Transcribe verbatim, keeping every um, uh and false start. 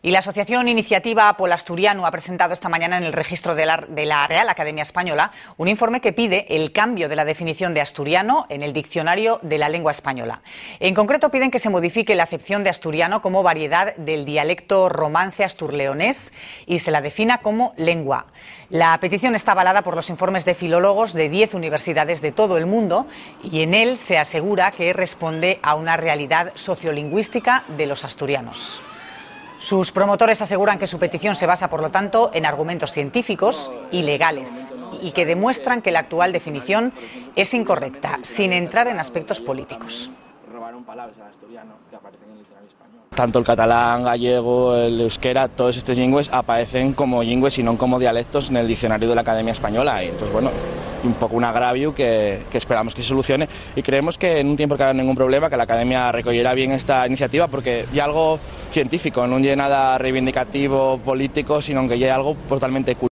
Y la asociación Iniciativa pol Asturianu ha presentado esta mañana en el registro de la, de la Real Academia Española un informe que pide el cambio de la definición de asturiano en el Diccionario de la Lengua Española. En concreto, piden que se modifique la acepción de asturiano como variedad del dialecto romance asturleonés y se la defina como lengua. La petición está avalada por los informes de filólogos de diez universidades de todo el mundo y en él se asegura que responde a una realidad sociolingüística de los asturianos. Sus promotores aseguran que su petición se basa, por lo tanto, en argumentos científicos y legales y que demuestran que la actual definición es incorrecta, sin entrar en aspectos políticos. Tanto el catalán, gallego, el euskera, todas estas lenguas aparecen como lenguas y no como dialectos en el diccionario de la Academia Española. Y entonces, bueno, un poco un agravio que, que esperamos que se solucione y creemos que en un tiempo que no haya ningún problema, que la Academia recogerá bien esta iniciativa porque ya algo científico, no es nada reivindicativo, político, sino que ya algo totalmente